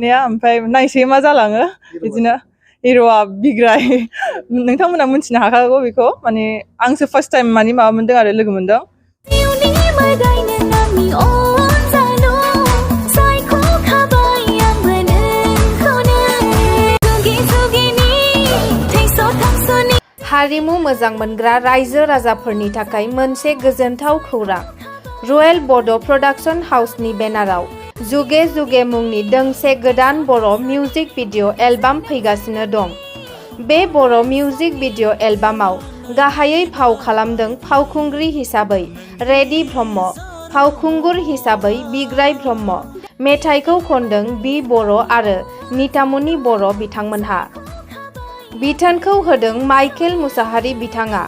नेया ओमफ्राय नायसै मा जालाङो बिदिनो हिर'आ बिग्राय नोंथांमोना मिथिनो हाखागौ बेखौ माने आंसो फार्स्ट टाइम माने माबा मोनदों आरो लोगो मोनदों हारिमु मोजां मोनग्रा रायजो राजाफोरनि थाखाय मोनसे गोजोनथाव खौरां रयेल बड' प्रडाक्शन हाउसनि बेनाराव जुगे जुगे मुंनि दोंसे गोदान बर' मिउजिक भिडिअ एलबाम फैगासिनो दं बे बर' मिउजिक भिडिअ एलबामाव गाहायै फाव खालामदों फावखुंग्रि हिसाबै रेडि ब्रह्म फावखुंगुर हिसाबै बिग्राय ब्रह्म मेथाइखौ खनदों बि बर' आरो नितामुनि बर' बिथांमोनहा बिथोनखौ होदों माइकेल मुसाहारि बिथाङा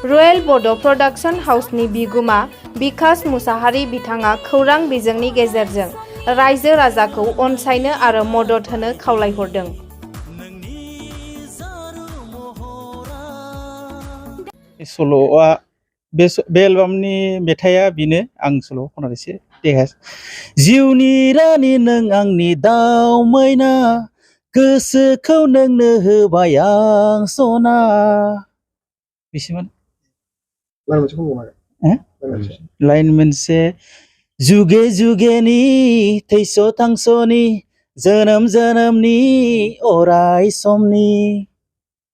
रयेल बड' प्रडाक्शन हाउसनि बिगुमा बिकास मुसाहारि बिथाङा खौरां बिजोंनि गेजेरजों रायजो राजाखौ अनसायनो आरो मदद होनो खावलायहरदों सल'आ बे एलबामनि मेथाइआ बेनो आं सल' खननानैसो देखाय जिउनि रानि नों आंनि दाव मैना गोसोखौ नोंनो होबाय आं सना बेसेमोन लाइन मोनसे जुगे जुगेनि थैस' थांस'नि जोनोम जोनोमनि अराय समनि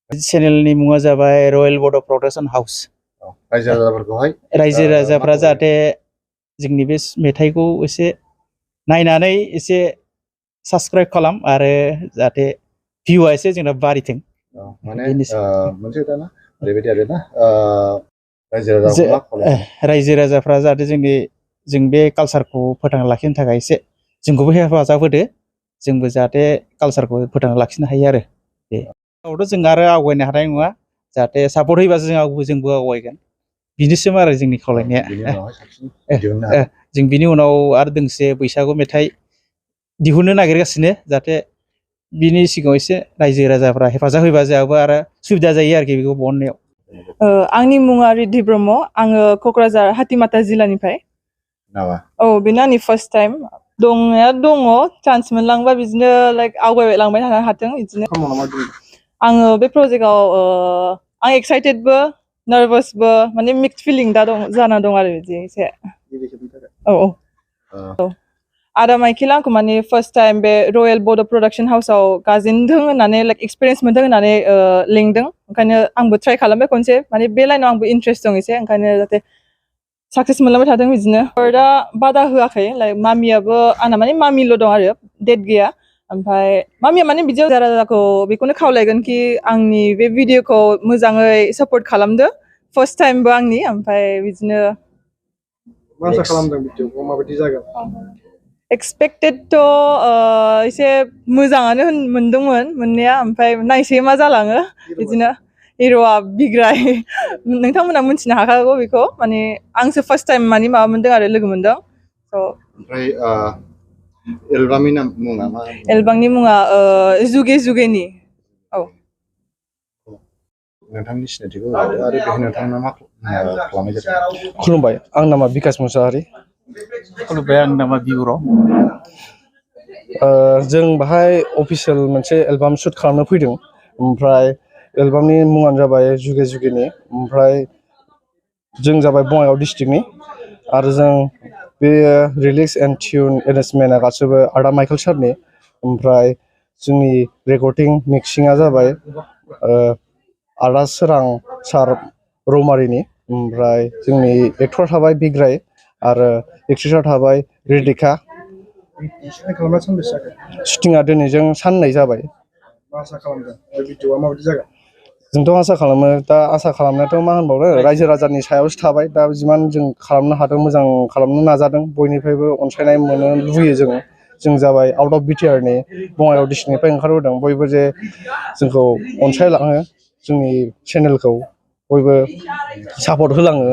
चेनेलनि मुङा जाबाय रयेल बड' प्रडाक्शन हाउस रायजो राजाफ्रा जाहाथे जोंनि बे मेथाइखौ एसे नायनानै एसे साबस्क्राइब खालाम आरो जाहाथे भिउआ एसे जोंना बारिथों रायजो राजाफ्रा जाहाथे जों बे कालसारखौ फोथांना लाखिनो थाखाय एसे जोंखौबो हेफाजाब होदो जोंबो जाहाथे कालसारखौ फोथांना लाखिनो हायो आरो बेयावथ' जों आरो आवगायनो हानाय नङा जाहाथे सापर्ट होयोबासो जोंबो आवगायगोन बिनिसिम आरो जोंनि खावलायनाया जों बिनि उनाव आरो दोंसे बैसागु मेथाइ दिहुननो नागिरगासिनो जाहाथे बिनि सिगाङाव एसे रायजो राजाफ्रा हेफाजाब होयोबा जोंहाबो आरो सुबिदा जायो आरोखि बेखौ बहननायाव आंनि मुङा रिद्धि ब्रह्म आङो क'क्राझार हातिमाटा जिल्लानिफ्राय औ बेनो आंनि फार्स्ट टाइम दंनाया दङ चान्स मोनलांबा बिदिनो लाइक आवगायलांबाय थानो हाथों बिदिनो आङो बे प्रजेक्टआव आं एक्साइटेडबो नार्भासबो माने मिक्स फिलिं दा दं जाना दं आरो बिदि एसे औ आदा माइकेला आंखौ माने फार्स्ट टाइम बे रयेल बड' प्रडाक्शन हाउसआव गाजेनदों होननानै लाइक एक्सपिरियेन्स मोनदों होननानै लिंदों ओंखायनो आंबो ट्राइ खालामबाय खनसे माने बे लाइनाव आंबो इन्ट्रेस्ट दं एसे ओंखायनो जाहाथे साक्सेस मोनलांबाय थादों बिदिनो दा बादा होआखै लाइक मामियाबो आंना माने मामिल' दं आरो डेट गैया ओमफ्राय मामिया माने बिदियाव राजाखौ बेखौनो खावलायगोन कि आंनि बे भिडिअखौ मोजाङै सापर्ट खालामदो फार्स्ट टाइमबो आंनि ओमफ्राय बिदिनो आसा खालामदों भिडिअखौ माबायदि जागोन एक्सपेक्टेडथ' एसे मोजाङानो मोनदोंमोन मोननाया ओमफ्राय नायसै मा जालाङो बिदिनो हिर'आ बिग्राय नोंथांमोना मिथिनो हाखागौ बेखौ माने आंसो फार्स्ट टाइम माने माबा मोनदों आरो लोगो मोनदों ओमफ्राय एलबामनि मुङा जुगे जुगेनि औ नोंथांनि सिनायथिखौ आरो बेहाय नोंथांना मा खालामनाय जादों खुलुमबाय आं नामा बिकास मुसाहारि खुलुमबाय आंनि नामा बिबर' जों बाहाय अफिसियेल मोनसे एलबाम शुट खालामनो फैदों ओमफ्राय एलबामनि मुङानो जाबाय जुगे जुगेनि ओमफ्राय जों जाबाय बङाइगाव डिस्ट्रिक्टनि आरो जों बे रिलिक्स एन्ड टिउन एरेन्जमेन्टआ गासिबो आदा माइकेल सारनि ओमफ्राय जोंनि रेकर्डिं मिक्सिंआ जाबाय आदा सोरां सार रौमारिनि ओमफ्राय जोंनि एक्टर थाबाय बिग्राय आरो एक्ट्रिसआ थाबाय रिदिका शुटिंआ दिनैजों साननै जाबाय जोंथ' आसा खालामो दा आसा खालामनायाथ' मा होनबावनो रायजो राजानि सायावसो थाबाय दा जिमान जों खालामनो हादों मोजां खालामनो नाजादों बयनिफ्रायबो अनसायनाय मोनो लुबैयो जों जाबाय आउट अफ बिटिआरनि बङाइगाव डिस्ट्रिक्टनिफ्राय ओंखारबोदों बयबो जे जोंखौ अनसायलाङो जोंनि चेनेलखौ बयबो सापर्ट होलाङो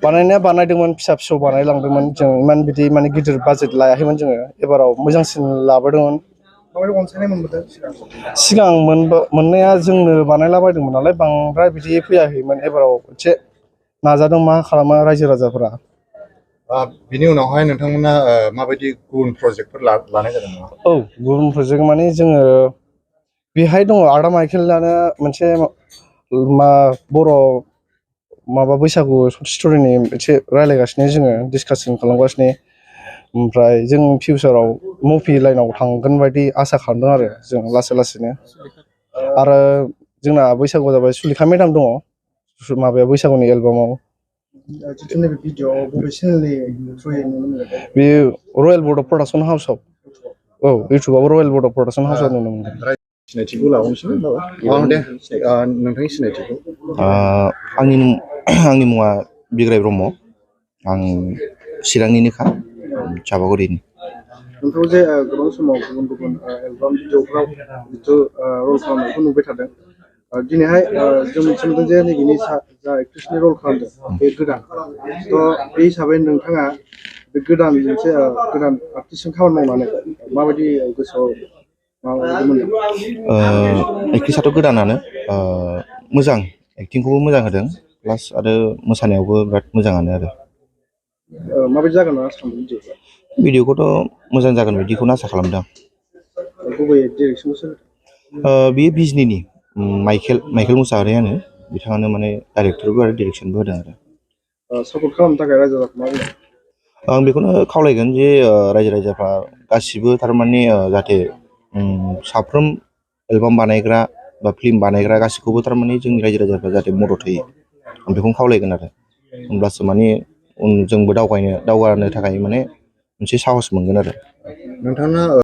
बानायनाया बानायदोंमोन फिसा फिसौ बानायलांदोंमोन जों इमान बिदि माने गिदिर बाजेट लायाखैमोन जोङो एबाराव मोजांसिन लाबोदोंमोन सिगां मोननाया जोंनो बानायलाबायदोंमोन नालाय बांद्राय बिदि फैयाखैमोन एबाराव एसे नाजादों मा खालामो रायजो राजाफोरा बिनि उनावहाय नोंथांमोना माबायदि गुबुन प्रजेक्टफोर लानाय जादों नामा? औ गुबुन प्रजेक्ट माने जोङो बेहाय दङ आदा माइकेलानो मोनसे बर' माबा बैसागु स्ट'रिनि मोनसे रायज्लायगासिनो जोङो डिसकासन खालामगासिनो ओमफ्राय जों फिउचाराव मुभि लाइनाव थांगोन बायदि आसा खालामदों आरो जों लासै लासैनो आरो जोंना बैसागुआव जाबाय सुलेखा मेदाम दङ माबाया बैसागुनि एलबामाव बे रयेल बड' प्रडाक्सन हाउसआव औ इउटुबाव रयेल बड' प्रडाक्सन हाउसआव नुनो मोनदों। सिनायथिखौ लाबावनोसै दे नोंथांनि सिनायथिखौ। आंनि मुङा बिग्राय ब्रह्म। आं चिरांनिनोखा चापागुरिनि। नोंथाङा जे गोबां समाव गुबुन गुबुन एलबाम भिडिअफ्राव जिथु रल खालामनायखौ नुबाय थादों दिनैहाय जों मिथिनो मोनदों जे नैबेनि जा एक्ट्रेसनि रल खालामदों बे गोदान थ' बे हिसाबै नोंथाङा बे गोदान मोनसे गोदान आर्टिस्टजों खामानि मावनानै माबायदि गोसोआव माबायदि मोनदों? एक्ट्रेसआथ' गोदानानो मोजां एक्टिंखौबो मोजां होदों प्लास आरो मोसानायावबो बिराद मोजाङानो आरो। माबायदि जागोन होनना आसा खालामदों भिडिअखौथ' मोजां जागोन बायदिखौनो आसा खालामदों। गुबै डिरेक्सनखौ सोर? बेयो बिजनिनि माइकेल मुसाहारियानो बिथाङानो माने डाइरेक्टरबो आरो डिरेक्सनबो होदों आरो। सापर्ट खालामनो थाखाय रायजो राजाखौ मा बुङो? आं बेखौनो खावलायगोन जे रायजो राजाफ्रा गासिबो थारमाने जाहाथे साफ्रोम एलबाम बानायग्रा बा फिल्म बानायग्रा गासिखौबो थारमाने जोंनि रायजो राजाफ्रा जाहाथे मदद होयो आं बेखौनो खावलायगोन आरो होमब्लासो माने जोंबो दावगानो थाखाय माने मोनसे साहस मोनगोन आरो। नोंथाङा